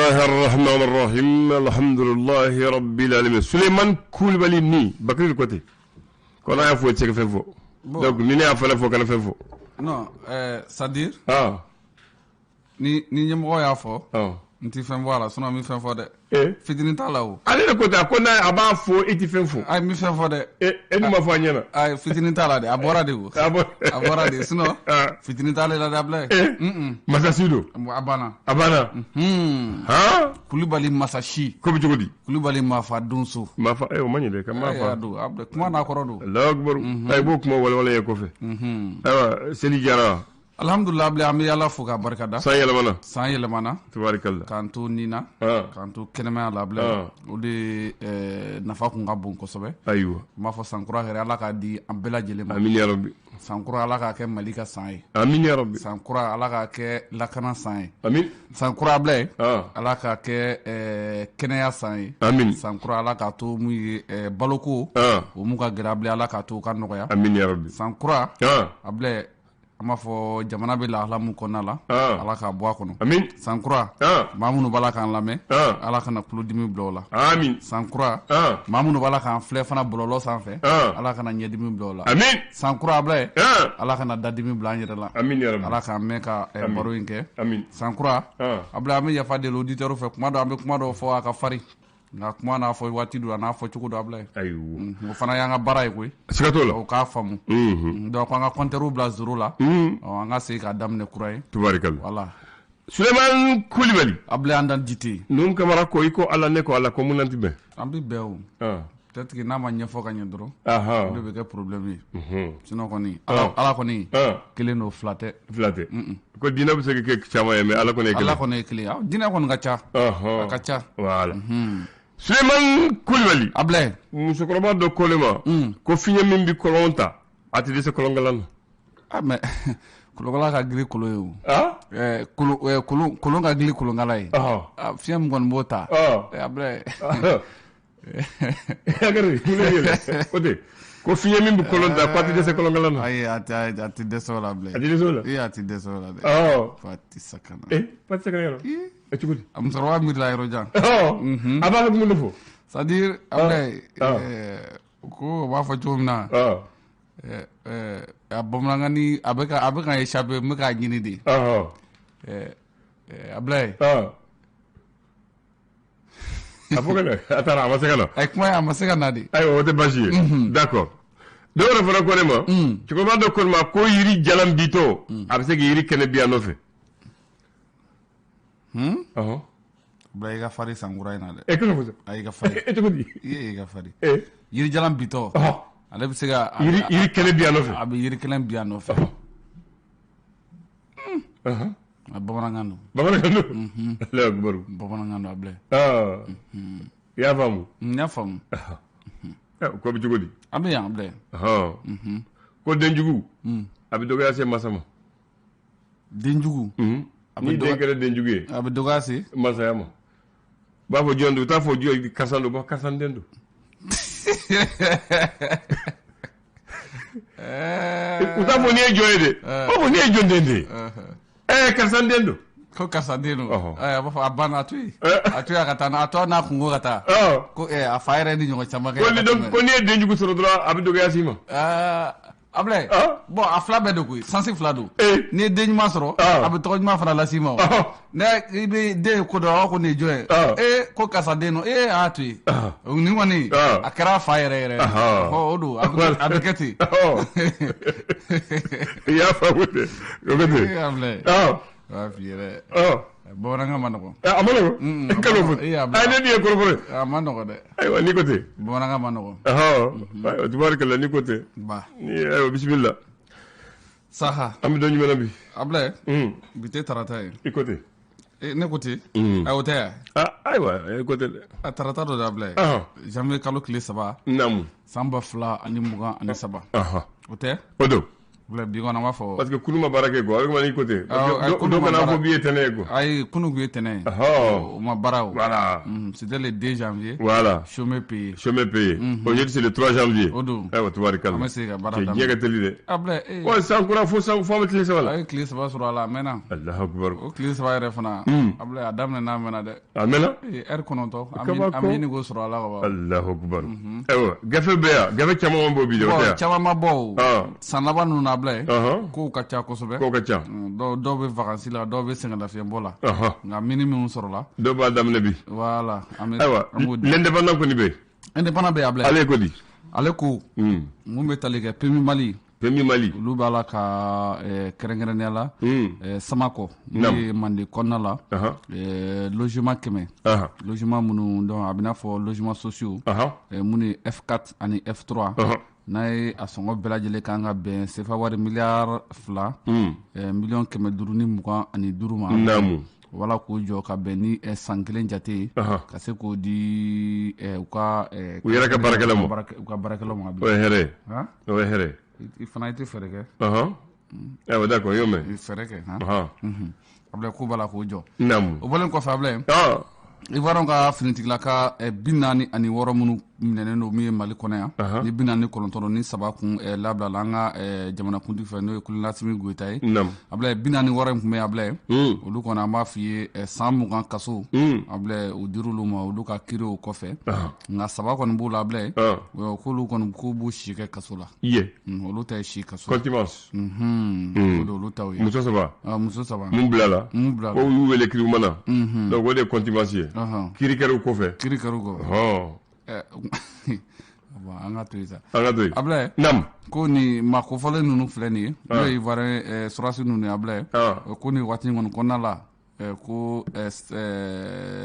Bisimilahi rahman rahim alhamdulilahi rabbil alamin. Suleiman Kulibali ni Bakari ko ten ko n'a y'a fɔ i tɛ se ka fɛn fɔ. Bon. Donc ni ne y'a fana fɔ, kana fɛn fɔ. Non, c'est à dire ah ni ɲɛmɔgɔ y'a fɔ, ah n ti fɛn fɔ a la, sinon n bɛ fɛn fɔ dɛ. Eh, fitinin t'a la o. Ale de ko ten, a ko n'a a b'a fɔ, i tɛ fɛn fɔ. Ayi, n bɛ fɛn fɔ dɛ. E e dun b'a fɔ a ɲɛna. Ayi, fitinin t'a la dɛ, a bɔra de o. A bɔ A bɔra de, sinon Ah. fitinin t'ale la dɛ, Abulaye. Eh, masasi don. A banna. A banna. Han. Kulubali masasi. Ko bɛ cogo di? Kulubali mafa donso. Mafa, o ma ɲɛ dɛ, ka mafa. Ayi, a don Abulaye, kuma n'a kɔrɔ don. Allahu akbar. Ayi, i b'o kuma walawala ye kɔfɛ. Ayiwa, seli jara. Alhamdulilah Abulaye, an bɛ Ala fo k'a barika da. San yɛlɛmana. San yɛlɛmana. Tabarikalla. K'an to nin na. K'an to kɛnɛmaya la, Abulaye. O de nafa kun ka bon kosɛbɛ. Ayiwa. N b'a fɔ sankura hɛrɛ, Ala k'a di an bɛɛ lajɛlen ma. Amin ya rabbi. Sankura, Ala k'a kɛ Mali ka san ye. Amin ya rabbi. Sankura, Ala k'a kɛ lakana san ye. Amin. Sankura, Abulaye, Ala k'a kɛ kɛnɛya san ye. Amin. Sankura, Ala k'a to mun ye baloko o mun ka gɛlɛn, Abulaye, Ala k'a to o ka nɔgɔya. Amin ya rabbi. Sankura, Abulaye, an b'a fɔ jamana bɛ lahala mun kɔnɔna la, Ala k'a bɔ a kɔnɔ. Amin. Sankura, maa minnu b'a la k'an lamɛn, Ala kana tulodimi bila o la. Amin. Sankura, maa minnu b'a la k'an filɛ fana bɔlɔlɔ sanfɛ, Ala kana ɲɛdimi bila o la. Amin. Sankura, Abulaye, Ala kana dadimi bila an yɛrɛ la. Amin ya rabbi. Ala k'an mɛn ka baro in kɛ. Amin. Sankura, Abulaye, an bɛ yafa deli auditeurs fɛ, kuma dɔ an bɛ kuma dɔw fɔ a ka farin, nka kuma n'a fɔ waati don, a n'a fɔ cogo don, Abulaye. Ayiwa. O fana y'an ka baara ye koyi. Siga t'o la. O k'a faamu. Donc an ka compteur bila zéro la. Ɔ, an ka segin k'a daminɛ kura ye. Tubarikalla. Voilà. Suleiman Kulibali. Abulaye, an dan dite. Nuhum Kamara ko i ko Ala, ne ko Ala, ko mun n'an ti bɛn? An bɛ bɛn o. Peut-être que n'a ma ɲɛfɔ ka ɲɛ dɔrɔn, o de bɛ kɛ problème ye. Sinon kɔni, Ala kɔni kelen don, fila tɛ. Fila tɛ. Ko diinɛ bɛ se ka kɛ caman ye, mais Ala kɔni ye kelen. Ala kɔni ye kelen ye. Diinɛ kɔni ka ca. A ka ca. Voilà. Suleiman Kulibali. Abulaye. Musokɔrɔba dɔ ko ne ma ko fiɲɛ min bɛ kɔlɔn ta, a tɛ dɛsɛ kɔlɔnkala na. Ah, mais kolonkala ka girin kolon ye o. Kolon ka girin kolonkala ye. Fiɲɛ min kɔni b'o ta. Abulaye. Ko ten ko fiɲɛ min bɛ kolon ta, ko a tɛ dɛsɛ kolonkala na. Ayi, a tɛ dɛsɛ o la, Abulaye. A tɛ dɛsɛ o la. Ee, a tɛ dɛsɛ o la dɛ. Fa tɛ sa ka na. Ee, fa tɛ se ka na yɔrɔ. E, cogo di? A musokɔrɔba miirila yɔrɔ jan. A b'a ka mun de fɔ? C'est à dire, Abulaye, ko u b'a fɔ cogo min na. A bamanankan ni a bɛ ka échapper, n bɛ k'a ɲini de. Abulaye. A fɔ ka na, a taara, a ma se ka na. A kuma a ma se ka na de. Ayiwa, o tɛ baasi ye. D'accord. Dɔw yɛrɛ fana ko ne ma, cɛkɔrɔba dɔ ko ne ma ko yiri jalan bitɔ, a bɛ se ka yiri kɛnɛ bin a nɔfɛ. Abulaye, i ka farin sankura in na dɛ. E kana fɔ sa. Ayi, i ka farin. E, cogo di? I ka farin. Yiri jalan bitɔ, ale bɛ se ka yiri kɛnɛ bin a nɔfɛ. A bɛ yiri kɛnɛ bin a nɔfɛ. A bamanankan don. Bamanankan don. Allahu akbar. Bamanankan don, Abulaye. I y'a faamu? N y'a faamu. Ko bɛ cogo di? An bɛ yan, Abulaye. Ko denjugu, a bɛ dɔgɔya se masa ma. Denjugu. Ni den kɛra denjugu ye. A bɛ dɔgɔya se. Masaya ma. U b'a fɔ jɔn don? U t'a fɔ jɔn, karisa don, u b'a fɔ karisa den don. U t'a fɔ nin ye jɔn ye dɛ. U b'a fɔ nin ye jɔn den de ye? Ɛɛ, karisa den don. Ko karisa den don. A b'a fɔ a banna, a to yen. A to yen, a ka taa, a to n'a kungo ka taa. Ko a fa yɛrɛ ni ɲɔgɔn caman kɛ. Ko n'i ye denjugu sɔrɔ dɔrɔn, a bɛ dɔgɔya s'i ma. Abulaye, bon, a fila bɛɛ de koyi, sens fila don. N'i ye den ɲuman sɔrɔ, a bɛ tɔgɔ ɲuman fana las'i ma o. Ne i bɛ den ye ko dɔ, a b'a fɔ ko nin ye jɔn ye? Ee, ko karisa den don. Ee, a y'a to yen. Nin kɔni, a kɛra a fa yɛrɛ yɛrɛ. O don, a bɛ kɛ ten. I y'a faamu dɛ, o bɛ ten. Abulaye, a b'a f'i ye dɛ. Bamanankan ma nɔgɔn. A ma nɔgɔn. Kalo fɔ. Ayi, ne dun ye kɔrɔfɔ ye. A ma nɔgɔn dɛ. Ayiwa, n'i ko ten. Bamanankan ma nɔgɔn. Ayiwa, tubaarikala, n'i ko ten. Ba. Ayiwa, bisimila. Saha. An bɛ don jumɛn na bi? Abulaye. Bi tɛ tarata ye. I ko ten. Ne ko ten. Ayi, o tɛ yan. Ayiwa, i ko ten dɛ. A tarata dɔ de, Abulaye. Janvier kalo tile 3. Naamu. San 2023. O tɛ? O don. Bi kɔni an b'a fɔ parce que kunu ma baara kɛ quoi, o de n'i ko ten, dɔw kana fɔ bi ye tɛnɛ ye quoi. Ayi, kunu tun ye tɛnɛ ye, o ma baara o. Voilà. C'était le 2 janvier. Voilà. Chômé payé. Chômé payé. Aujourd'hui, c'est le 3 janvier. O don. Ayiwa, tubarikalla. An bɛ segin ka baara daminɛ. Diɲɛ ka teli dɛ. Ablaye. Ko san kura, fo san fo an bɛ tile 3 la. A ye tile 3 sɔrɔ a la, a mɛnna. Alahu akibaru. O tile 3 yɛrɛ fana. Ablaye, a daminɛ n'a mɛnna dɛ. A mɛnna. Heure 9, an bɛ ɲini k'o sɔrɔ a la ka ban. Alahu akibaru. Ayiwa, gafe bɛ yan, gafe caman ma bɔ bi dɛ, o tɛ yan. Caman ma bɔ o. San laban ninnu na, Ablaye. Kow ka ca kosɛbɛ. Kow ka ca. Dɔw bɛ vacances la, dɔw bɛ sɛgɛnlafiɲɛbɔ la. Nka mini minnu sɔrɔla. Dɔw b'a daminɛ bi. Voilà. Ayiwa, l'indépendant kɔni bɛ yen. Indépendant bɛ yen, Ablaye. Ale ko di? Ale ko. Mun bɛ tali kɛ PMU Mali. PMU Mali. Olu b'a la ka kɛrɛnkɛrɛnnenya la. Samakɔ. N'o ye Mande kɔnɔna la. Logement 100. Logement minnu donc a bɛ n'a fɔ logement sociaux. Minnu ye F4 ani F3. N'a ye a sɔngɔ bɛɛ lajɛlen kan ka bɛn sefa wari miliyari 2 525 000 000 ma. Naamu. Wala k'o jɔ ka bɛn ni san kelen jate ye. Ka se k'o di u ka. U yɛrɛ ka baarakɛlaw ma. U ka baarakɛlaw ma. O ye hɛrɛ ye. O ye hɛrɛ ye. I fana, i tɛ fɛɛrɛ kɛ. Ayiwa, d'accord, y'o mɛn. Fɛɛrɛ kɛ. Ablaye, ko b'a la k'o jɔ. Naamu. O bɔlen kɔfɛ, Ablaye. Ivoirien ka finitigilaka 46 minnu minɛnen don min ye Mali kɔnɔ yan, ni 49 ni saba kun labilala an ka jamanakuntigi fɛ, n'o ye Colonel Assimi Goïta ye. Ablaye, 46 in tun bɛ yen, Ablaye, olu kɔni, an b'a f'i ye, san 20 kaso, Ablaye, u dir'olu ma olu ka kiiri o kɔfɛ. Nka saba kɔni b'u la, Ablaye, k'olu kɔni k'u b'u si kɛ kaso la. Olu ta ye si kaso. Contumace. O de olu taw ye. Muso saba. Muso saba. Mun bilala. Mun bilala. Ko u y'u wele kiiri ma na. Donc o de ye contumace ye. Kiiri kɛra u kɔfɛ. Kiiri kɛra u kɔfɛ. Bon, an ka to yen sa. An ka to yen. Ablaye. Naamu. Ko nin maa kofɔlen ninnu filɛ nin ye, n'o ye Ivoirien sɔrɔdasi ninnu ye, Ablaye. Ko nin waati in kɔni kɔnɔna la, ko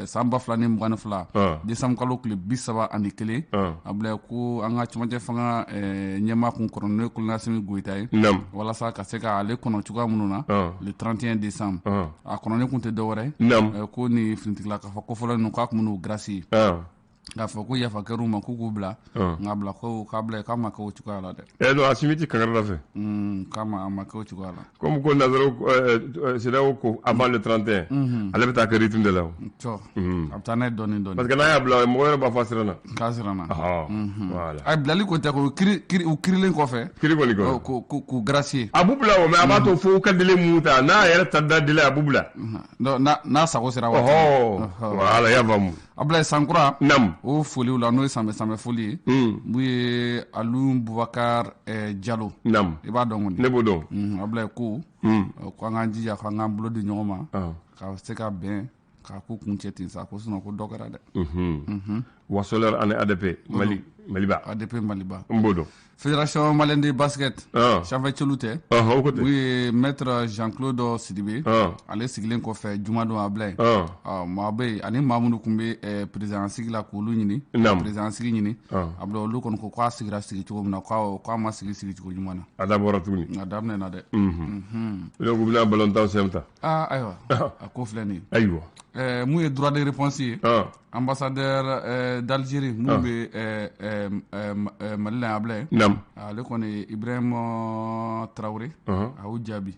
san 2022 décembre kalo tile 31, Ablaye, ko an ka cɛmancɛ fanga ɲɛmaa kun kɔrɔ, n'o ye Colonel Assimi Goïta ye, walasa ka se k'ale kɔnɔ cogoya minnu na le 31 décembre, a kɔnɔni kun tɛ dɔwɛrɛ ye, ko nin finitigila k'a fɔ kofɔlen ninnu, k'a kun bɛ n'u gracier, k'a fɔ ko yafa kɛr'u ma, k'u k'u bila. Nka bila ko k'a bila, k'a ma kɛ o cogoya la dɛ. Ɛ non, Assimi ti kankari da fɛ. K'a ma, a ma kɛ o cogoya la. Comme ko nanzaraw CEDEAO ko avant le 31, ale bɛ taa kɛ rythme de la o. Tɔ a bɛ taa n'a ye dɔɔnin dɔɔnin. Parce que n'a y'a bila, mɔgɔ wɛrɛ b'a fɔ a siranna. K'a siranna. Voilà. A bilali ko tɛ ko kiri, u kirilen kɔfɛ. Kiri kɔni kɔ. K'u gracier. A b'u bila o, mais a b'a to fo u ka délai mun ta, n'a yɛrɛ ta da délai, a b'u bila. N'a sago sera waati. Voilà, i y'a faamu. Ablaye, Sankura. Naamu. O foliw la, n'o ye sanbɛ sanbɛ foli ye. Mun ye Alu Bubakar Jalo. Naamu. I b'a dɔn kɔni. Ne b'o dɔn. Ablaye ko an k'an jija k'an k'an bolo di ɲɔgɔn ma. Ka se ka bɛn k'a ko kun cɛ ten sa, ko sinon ko dɔ kɛra dɛ. Wasoleur ani ADP Mali Maliba. ADP Maliba. N b'o dɔn. Fédération malienne de basket. Sanfɛ celu tɛ. O ko tɛ. Mun ye maître Jean-Claude Sidibe. Ale sigilen kɔfɛ jumadon, Ablaye. Maa bɛ yen ani maa minnu tun bɛ président sigi la k'olu ɲini. Président sigi ɲini. Ablaye, olu kɔni ko k'a sigira sigi cogo min na, k'a ma sigi sigi cogo ɲuman na. A dabɔra tuguni. A daminɛna dɛ. Donc u bɛna ballon sen ta. Aa ayiwa, a ko filɛ nin ye. Ayiwa. Mun ye droit de réponse ye. Ambassadeur d'Algérie mun bɛ Mali la yan, Ablaye. Naamu. Ale kɔni, Ibrahim Traoré. A y'o jaabi.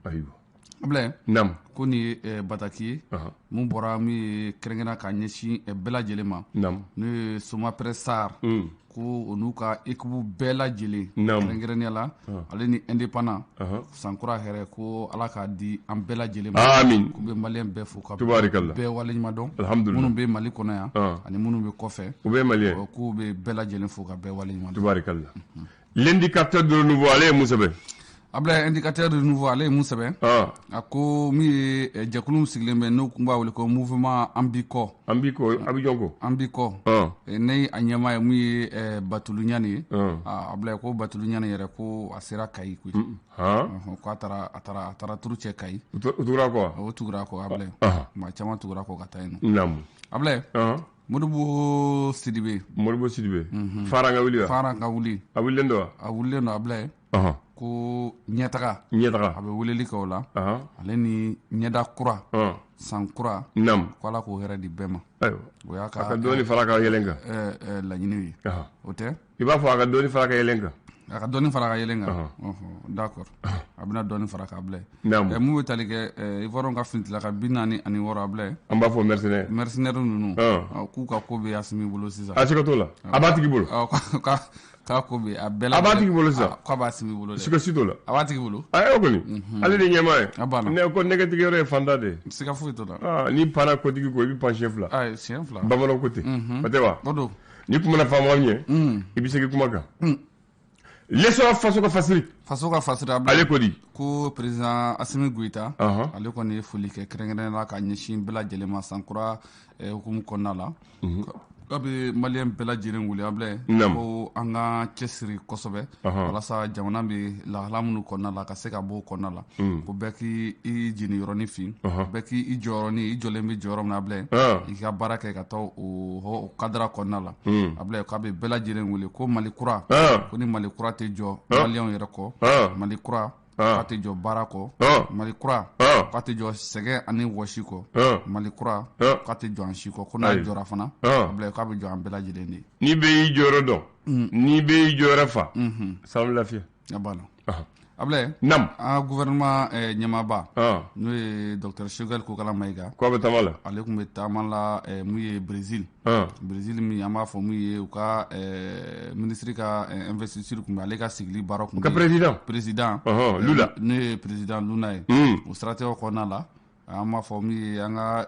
Ayiwa. Ablaye. Naamu. Ko nin ye bataki ye. Mun bɔra min ye kɛrɛnkɛrɛn ka ɲɛsin bɛɛ lajɛlen ma. Naamu. N'o ye Somapresse SAR. Ko o n'u ka équipe bɛɛ lajɛlen. Kɛrɛnkɛrɛnnenya la, ale ni indépendant. Sankura hɛrɛ, ko Ala k'a di an bɛɛ lajɛlen ma. Amin. K'u bɛ malien bɛɛ fo ka Tubaarikala. bɛɛ waleɲuman dɔn. Alhamdulillah. Minnu bɛ Mali kɔnɔ yan. Ani minnu bɛ kɔfɛ. U bɛ malien. K'u bɛ bɛɛ lajɛlen fo ka bɛɛ waleɲuman dɔn. Tubaarikala. L'indicateur de renouveau, ale ye mun sɛbɛn? Ablaye, indicateur de renouveau, ale ye mun sɛbɛn? A ko min ye jɛkulu min sigilen bɛ, n'u tun b'a wele ko mouvement an b'i kɔ. An b'i kɔ, Abidjan ko. An b'i kɔ. Ne a ɲɛmaa ye mun ye Batulu Ɲani ye. Ablaye, ko Batulu Ɲani yɛrɛ, ko a sera Kayi koyi. Ko a taara turu cɛ Kayi. U tugura kɔ. O tugura kɔ, Ablaye. Maa caman tugura kɔ ka taa yen nɔ. Naamu. Ablaye. Modibo Sidibe. Modibo Sidibe. Fara ka wuli wa? Fara ka wuli. A wulilen don wa? A wulilen don, Ablaye. Ko ɲɛtaga. Ɲɛtaga. A bɛ weleli kɛ o la. Ale ni ɲɛda kura. San kura. Naamu. Ko Ala k'o hɛrɛ di bɛɛ ma. Ayiwa. O y'a ka. A ka dɔɔni fara ka yɛlɛn kan. Laɲiniw ye. O tɛ. I b'a fɔ a ka dɔɔni fara ka yɛlɛn kan. A ka dɔɔni fara a ka yelen kan. D'accord, a bɛna dɔɔni fara k'a bila. Mun bɛ tali kɛ Ivoirien ka finitigilaka 46 Ablaye. An b'a fɔ mercenaire. Mercenaire ninnu k'u ka ko bɛ Asimi bolo sisan. A siga t'o la, a b'a tigi bolo. K'a ko bɛ a bɛɛ a b'a tigi bolo sisan. K'a b'a Asimi bolo dɛ. Siga si t'o la. A b'a tigi bolo. A o kɔni ale de ɲɛmaa ye. A banna. Ne ko nɛgɛtigi yɔrɔ ye fanda de ye. Siga foyi t'o la. N'i panna kotigi kɔ i bɛ pan siɲɛ fila. Ayi, siɲɛ fila. Bamananw ko ten. O tɛ wa? O don. Ni kumana faama ɲɛ, i bɛ segin kuma kan. L'essor faso ka fasiri. Faso ka fasiri. Ale ko di? Ko président Asimi Goïta, ale kɔni ye foli kɛ kɛrɛnkɛrɛnnenya la ka ɲɛsin bɛɛ lajɛlen ma sankura hukumu kɔnɔna la. K'a bɛ maliyɛn bɛɛ lajɛlen wele Ablaye, ko an ka cɛsiri kosɛbɛ walasa jamana bɛ lahala minnu kɔnɔna la ka se ka bɔ o kɔnɔna la. Ko bɛɛ k'i jeniyɔrɔnin fin, bɛɛ k'i jɔyɔrɔnin, i jɔlen bɛ jɔyɔrɔ min na Ablaye, i ka baara kɛ ka taa o cadre kɔnɔna la. Ablaye k'a bɛ bɛɛ lajɛlen wele ko Mali kura, ko ni Mali kura tɛ jɔ maliyɛnw yɛrɛ kɔ, Mali kura k'a tɛ jɔ baara kɔ, Mali kura k'a tɛ jɔ sɛgɛn ani wɔsi kɔ, Mali kura k'a tɛ jɔ an si kɔ, ko n'a jɔra fana Ablaye k'a bɛ jɔ an bɛɛ lajɛlen de. N'i bɛ y'i jɔyɔrɔ dɔn, n'i bɛ y'i jɔyɔrɔ fa, san lafiya. A banna. Ablaye, Nam. An ka gouvernement ɲɛmaaba, n'o ye docteur Choguel Kokalla Maïga. K'a bɛ taama la. Ale tun bɛ taama la mun ye Brésil. Brésil min an b'a fɔ mun ye u ka ministre ka investiture tun bɛ, ale ka sigili baara tun bɛ. U ka président. Président. Lula. N'o ye président Lula ye. O siratigɛ kɔnɔna la, an b'a fɔ min ye an ka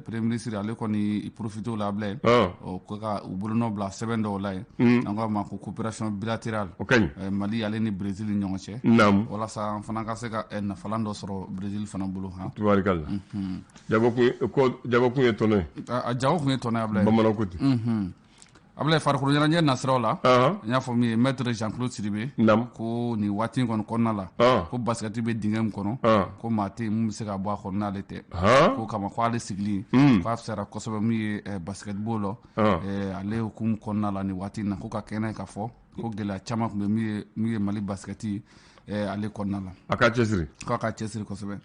premier ministre, ale kɔni profité o la Ablaye, ko ka u bolonɔ bila sɛbɛn dɔw la yen. An k'a ma ko coopération bilatérale. O ka ɲi. Mali ale ni Brésil ni ɲɔgɔn cɛ. Naamu. Walasa an fana ka se ka nafalan dɔ sɔrɔ Brésil fana bolo han. Tubaarikala. Jago kun ye tɔnɔ ye. A jago kun ye tɔnɔ ye Ablaye. Bamananw ko ten. Ablaye, farikolo ɲɛnajɛ nasiraw la, n y'a fɔ min ye maître Jean-Claude Sidibé, ko nin waati in kɔni kɔnɔna la, ko basket bɛ dingɛ min kɔnɔ, ko maa tɛ yen mun bɛ se ka bɔ a kɔnɔ n'ale tɛ. Ko kama ko ale sigili k'a fisayara kosɛbɛ min ye basketball la, ale hukumu kɔnɔna la nin waati in na, ko ka kɛnɛ ka fɔ ko gɛlɛya caman tun bɛ min ye Mali basket ale kɔnɔna la. A ka cɛsiri. K'a ka cɛsiri kosɛbɛ.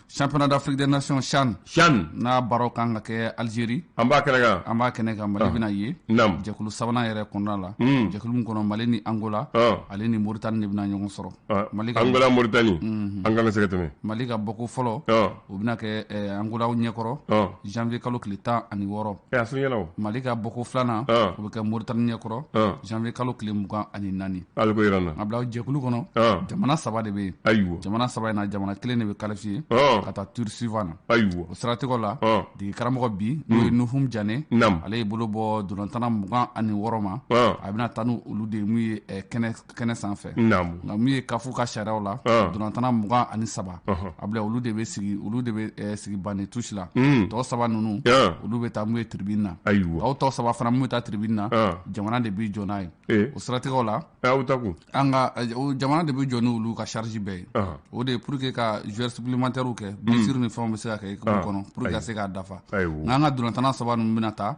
Championnat d'Afrique des Nations CHAN. CHAN. N'a baaraw kan ka kɛ Algérie. An b'a kɛnɛ kan. An b'a kɛnɛ kan, Mali bɛna ye. Naam. Jɛkulu sabanan yɛrɛ kɔnɔna la. Jɛkulu min kɔnɔ Mali ni Angola. Ale ni Mauritanie de bɛna ɲɔgɔn sɔrɔ. Mali ka Angola Mauritanie. An kan ka se ka tɛmɛ. Mali ka bɔko fɔlɔ. O bɛna kɛ Angola ɲɛkɔrɔ. Janvier kalo tile 16. A surunyana o. Mali ka bɔko filanan. O bɛ kɛ Mauritanie ɲɛkɔrɔ. Janvier kalo tile 24. Hali ko yira n na. A bila jɛkulu kɔnɔ. Jamana saba de bɛ yen. Ayiwa. Jamana saba in na, jamana kelen de bɛ qualifié ka taa tour suivant na. Ayiwa. O siratigɛ la, dege karamɔgɔ bi n'o ye Nuhum Jane, ale ye bolo bɔ dolantanna 26 ma. A bɛna taa n'olu de ye mun ye kɛnɛ sanfɛ. Nka mun ye CAF ka sariyaw la, dolantanna 23, Ablaye, olu de bɛ sigi, olu de bɛ sigi banc de touche la. Tɔ saba ninnu, olu bɛ taa mun ye tribune na. Ayiwa. Aw tɔ saba fana mun bɛ taa tribune na, jamana de b'i jɔ n'a ye. O siratigɛw la, aw ta kun. An ka jamana de bɛ jɔ n'olu ka charge bɛɛ ye. O de ye pour que ka joueurs supplémentaires kɛ, blessure ni fɛnw bɛ se ka kɛ équipe kɔnɔ pour que ka se k'a dafa. Nka an ka dolantanna saba ninnu bɛna taa,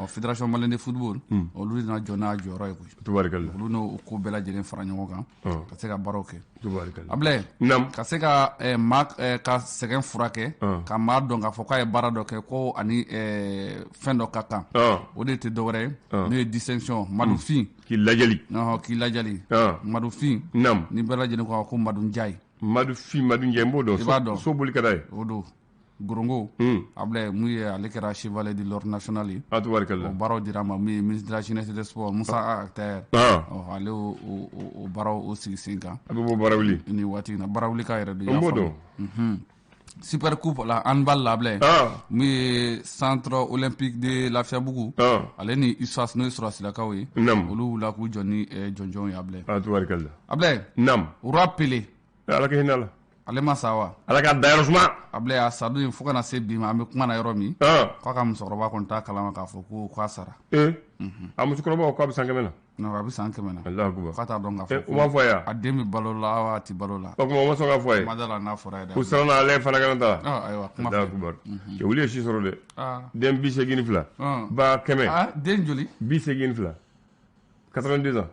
Fédération malienne de football, olu de na jɔ n'a jɔyɔrɔ ye koyi. Tubaarikala. Olu n'o ko bɛɛ lajɛlen fara ɲɔgɔn kan ka se ka baaraw kɛ. Tubaarikala. Ablaye, Naam. ka se ka maa ka sɛgɛn furakɛ, ka maa dɔn k'a fɔ k'a ye baara dɔ kɛ ko ani fɛn dɔ ka kan. O de tɛ dɔwɛrɛ ye, n'o ye distinction Madou Fin. K'i lajɛli. K'i lajɛli. Madou Fin. Naam. Ni bɛɛ lajɛlen ko ko Madou Ndiaye. Madou Fin, Madou Ndiaye, n b'o dɔn. I b'a dɔn. So boli ka d'a ye. O don. Gorongo. Ablaye, mun ye ale kɛra chevalier de l'ordre national ye. A tubaarikala. O baaraw dira a ma mun ye ministre de la jeunesse et des sports Moussa Ag Attaher. Ale o baaraw o sigi sen kan. A bɛ bɔ barawuli. Nin waati in na barawuli ka yɛrɛ don. N b'o dɔn. Super Coupe la handball la Ablaye. Mun ye centre olympique de Lafiabugu. Ale ni USAS n'o ye sɔrɔsilakaw ye. Naam. Olu wulila k'u jɔ ni jɔnjɔnw ye Ablaye. A tubaarikala. Ablaye. Naam. Roi Pelé. Ala ka hinɛ a la. Ale ma sa wa? Ala ka dayɔrɔ suma. Ablaye, a sadon in fo kana se bi ma, an bɛ kuma na yɔrɔ min. K'a ka musokɔrɔba kɔni t'a kalama k'a fɔ ko k'a sara. A musokɔrɔba k'a bɛ san 100 na. Non, a bɛ san 100 na. Alahu akubar. K'a t'a dɔn k'a fɔ. U m'a fɔ a ye wa? A den bɛ balo la wa a tɛ balo la. O tuma u ma sɔn k'a fɔ a ye. Ma da la n'a fɔra ye dɛ. U siranna ale fana kana taa. Ayiwa, kuma Alahu akubar. Cɛ wuli ye si sɔrɔ dɛ. Den 82. Ba 100. Den joli? 82. 82 ans.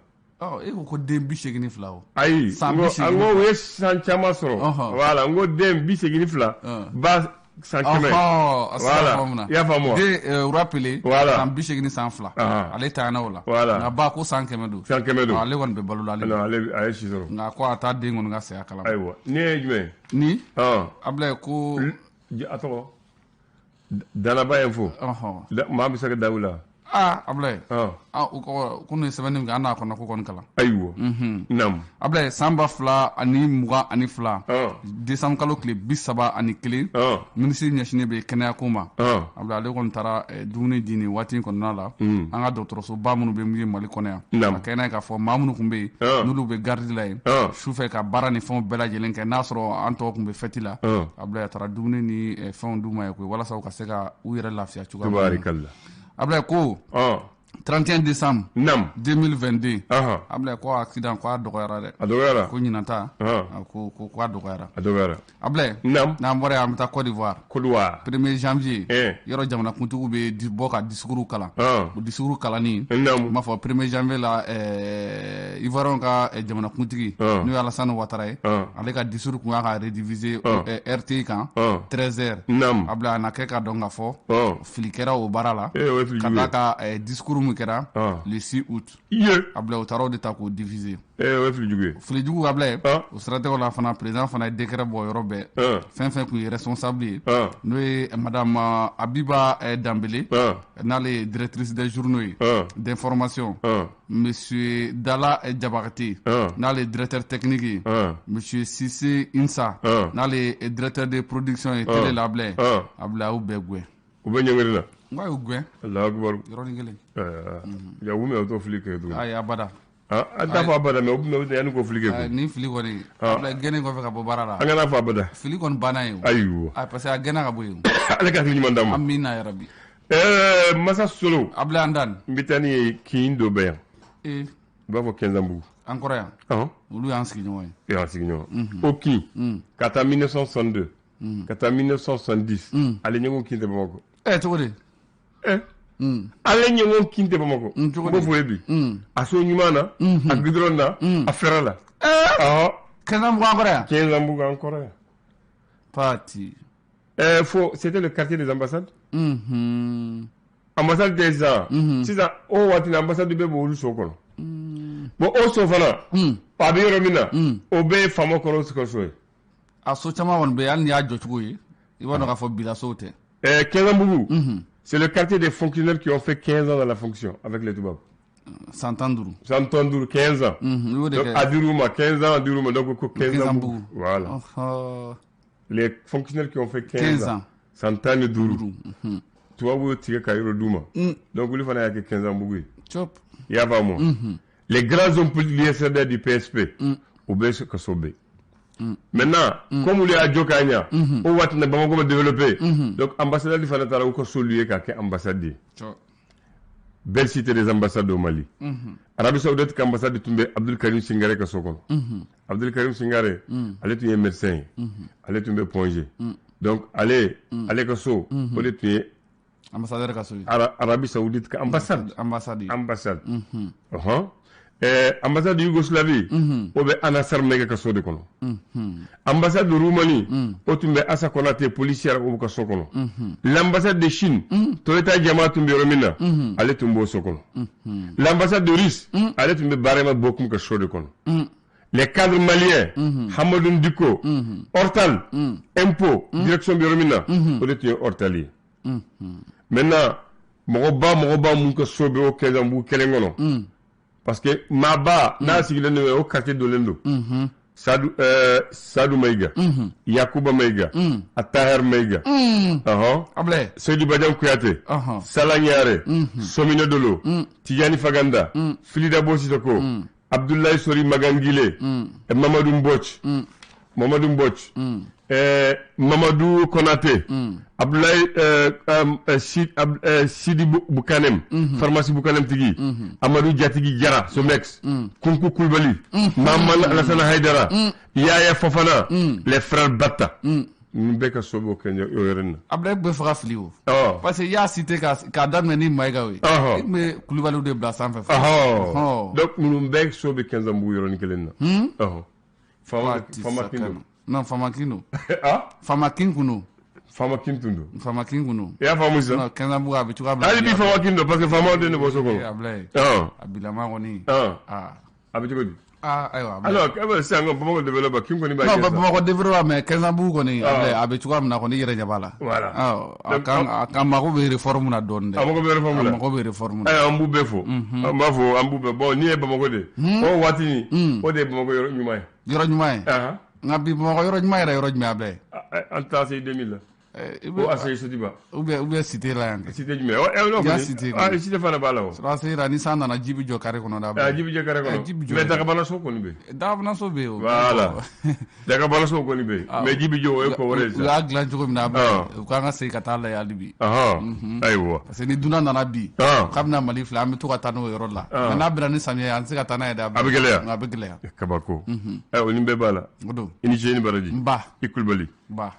E ko ko den 82 o. Ayi, n ko u ye san caman sɔrɔ. Voilà, n ko den 82. Ba San 100. Voilà, i y'a faamu wa? Den roi Pelé, voilà, san 82, ale tanyana o la. Voilà. Nka ba ko san 100 don. San 100 don. Ale kɔni bɛ balo la ale. Non, ale a ye si sɔrɔ. Nka ko a taa den kɔni ka saya kalama. Ayiwa, nin ye jumɛn ye? Ni Ablaye ko A tɔgɔ Danaba ye n fo. Maa bɛ se ka da o la. Aa, Ablaye, aa, u ko ko nin ye sɛbɛnni min kɛ, an n'a kɔnɔ ko kɔni kalan. Ayiwa, naam. Ablaye, san 2022, décembre kalo tile 31, minisiri ɲɛsinnen bɛ kɛnɛyako ma, Ablaye, ale kɔni taara dumuni di nin waati in kɔnɔna la an ka dɔgɔtɔrɔsoba minnu bɛ min Mali kɔnɔ yan. A kɛ n'a ye k'a fɔ maa minnu tun bɛ yen, n'olu bɛ garde la yen sufɛ ka baara ni fɛnw bɛɛ lajɛlen kɛ, n'a sɔrɔ an tɔw tun bɛ fête la, Ablaye, a taara dumuni ni fɛnw d'u ma yen koyi, walasa u ka se ka u yɛrɛ lafiya cogoya min na. Tabarikalla. Ablaye ko 31 décembre 2022, Ablaye ko accident ko a dɔgɔyara dɛ. A dɔgɔyara. Ko ɲinan ta, ko a dɔgɔyara. A dɔgɔyara. Ablaye, n'an bɔra yen, an bɛ taa Côte d'Ivoire. Côte d'Ivoire. 1er janvier, yɔrɔ jamanakuntigiw bɛ bɔ ka discours kalan. O discours kalanni, n b'a fɔ 1er janvier la, Ivoirien ka jamanakuntigi, n'o ye Alassane Ouattara ye, ale ka discours tun kan ka rediffuser RTI kan 13 heures. Ablaye, a na kɛ ka dɔn ka fɔ fili kɛra o baara la, ka d'a ka discours min kɛra le 6 août. Ablaye, o taara o de ta k'o diffuser. O ye fili jugu ye. Fili jugu, Ablaye, o siratigɛw la fana, président fana ye décret bɔ yɔrɔ bɛɛ. Fɛn fɛn tun ye responsable ye, n'o ye madame Abiba Danbele, n'ale ye directrice des journaux ye d'information, monsieur Dala Diabaté, n'ale ye directeur technique ye, monsieur Cissé Insa, n'ale ye directeur de production ye télé la, Ablaye, Ablaye, a y'u bɛɛ gɛn. U bɛ ɲɛngiri la. N ko a y'u gɛn. Alahu akibaru. Yɔrɔnin kelen. Ja, u bɛna o t'o fili kɛ tuguni. Ayi, abada. An t'a fɔ abada, mais u bɛna yanni k'o fili kɛ. Nin fili kɔni, Ablaye, gɛnnen kɔfɛ ka bɔ baara la. An kana fɔ abada. Fili kɔni banna yen. Ayiwa. Parce que a gɛnna ka bɔ yen. Ala ka hakili ɲuman d'an ma. Amina yarabi. Masa Solo. Ablaye, an dan. N bɛ taa ni ye kin dɔ bɛ yan. U b'a fɔ Kɛnzanbugu. An kɔrɔ yan. Olu y'an sigiɲɔgɔn ye. Y'an sigiɲɔgɔn. O kin, ka taa 1962, ka taa 1970, ale ɲɔgɔn kin tɛ Bamakɔ. Cogo di? Ale ɲɔgɔn kin tɛ Bamakɔ. N b'o fɔ ye bi. A so ɲuman na, a goudron na, a fɛrɛ la. Kɛnzanbugu an kɔrɔ yan. Kɛnzanbugu an kɔrɔ yan. Pati. Fo c'était le quartier des ambassades. Ambassade tɛ sisan. Sisan o waati la, ambassade bɛɛ b'olu so kɔnɔ. Bon, o so fana, a bɛ yɔrɔ min na, o bɛɛ ye faama kɔrɔw ka so ye. A so caman kɔni bɛ yen, hali n'i y'a jɔcogo ye, i b'a dɔn k'a fɔ bilasow tɛ. Kɛnzanbugu, c'est le quartier des fonctionnaires qui ont fait 15 ans dans la fonction avec les Toubabs. San 15. San 15, 15 ans. Donc a dir'u ma 15 ans, a dir'u ma, donc ko Kɛnzanbugu. Voilà. Les fonctionnaires qui ont fait 15 ans. San 15. Tubabu y'o tigɛ ka yɔrɔ d'u ma. Donc olu fana y'a kɛ Kɛnzanbugu ye. I y'a faamu? Les grands hommes politiques de l'USRD, du PSP, u bɛ ka so bɛɛ. Maintenant, comme olu y'a jɔ k'a ɲa, o waati na Bamakɔ ma développé. Donc ambassadeur fana taara u ka so louer k'a kɛ ambassade ye. Belle cité des ambassades au Mali. Arabie Saoudite ka ambassade tun bɛ Abdul Karim Singare ka so kɔnɔ. Abdul Karim Singare, ale tun ye médecin ye. Ale tun bɛ Point G. Donc ale ka so, o de tun ye ambassadeur ka so ye. Arabie Saoudite ka ambassade. Ambassade. Ambassade. Ambassade de Yougoslavie, o bɛ Anasar Mɛgɛ ka so de kɔnɔ. Ambassade de Roumanie, o tun bɛ Assa Konate, policière, o ka so kɔnɔ. L'ambassade de Chine, Toyota Jama tun bɛ yɔrɔ min na, ale tun b'o so kɔnɔ. L'ambassade de Russie, ale tun bɛ Barema Bokum ka so de kɔnɔ. Les cadres maliens, Hamadoun Dicko, Hortal, impôt, direction bɛ yɔrɔ min na, o de tun ye Hortal ye. Maintenant, mɔgɔba mun ka so bɛ o Kɛnzanbugu kelen kɔnɔ? Parce que maaba n'a sigilen don o quartier dolen don. Sadou Maïga, Yakuba Maïga, Ataher Maïga, Ablaye, Seydou Badian Kouyaté, Salah Niare, Somine Dolo, Tidiane Faganda, Filida Sissoko, Abdoulaye Sori Magangile, Mamadou Mbodj, Mamadou Mbodj, Mamadou Konaté, Abdoulaye Sidi Boukanem, pharmacie Boukanem tigi, Amadou Diatigi Diarra, Somex, Kunku Koulibaly, Maman Alassane Haïdara, Yaya Fofana, les frères Batta. Ninnu bɛɛ ka so b'o kɛ o yɔrɔnin na. Abdoulaye bɛ fɛ ka fili o. Parce que i y'a cité k'a daminɛ ni Mayiga ye. I tun bɛ Kulibaliw de bila sanfɛ. Donc ninnu bɛɛ so bɛ Kɛnzanbugu yɔrɔnin kelen na. Faama kin don. Non, faama kin don. Faama kin kun don. Faama kin tun don. Faama kin kun don. I y'a faamu sisan. Kɛnzanbugu a bɛ cogoya min na. Hali bi faama kin don parce que faamaw den de bɔ so kɔnɔ. Abulayi. A bilama kɔni. A bɛ cogo di. Ayiwa. Alors sisan ko Bamakɔ développé kin kɔni b'a jɛ. Non, Bamakɔ développé mais Kɛnzanbugu kɔni a bɛ cogoya min na kɔni i yɛrɛ ɲɛ b'a la. Voilà. A kan mago bɛ réforme na dɔɔnin dɛ. A mago bɛ réforme la. A mago bɛ réforme na. Ayiwa an b'u bɛɛ fo. An b'a fɔ an b'u bɛɛ bon n'i ye Bamakɔ de ye. O waati nin o de ye Bamakɔ yɔrɔ ɲuman ye. Yɔrɔ ɲuman ye. Nka bi Bamakɔ yɔrɔ ɲuman yɛrɛ yɔrɔ jumɛn Abulayi. An taa ACI 2000 la. O ACI Sotiba. Ou bien cité la yan. Cité jumɛn? Ɔ ɛ cité. Ah cité fana b'a la o. ACI la ni san nana ji bɛ jɔ carré kɔnɔ dɛ. Ah ji bɛ jɔ carré kɔnɔ. Ji bɛ jɔ. Mais dagabanaso kɔni bɛ yen. Dagabanaso bɛ yen o. Voilà. Dagabanaso kɔni bɛ yen. Mais ji bɛ jɔ o ye ko wɛrɛ ye sa. U y'a dilan cogo min na Abulayi. U k'an ka segin ka taa lajɛ hali bi. Ayiwa. Parce que ni dunan nana bi. K'a bɛna Mali filɛ an bɛ to ka taa n'o yɔrɔ la. Mais n'a bɛnna ni samiyɛ ye an tɛ se ka taa n'a ye dɛ. A bɛ gɛlɛya. A bɛ gɛlɛya. Kabako. Ayiwa nin bɛɛ b'a la. O don. I ni ce i ni baraji. Nba. I Kulubali. Nba.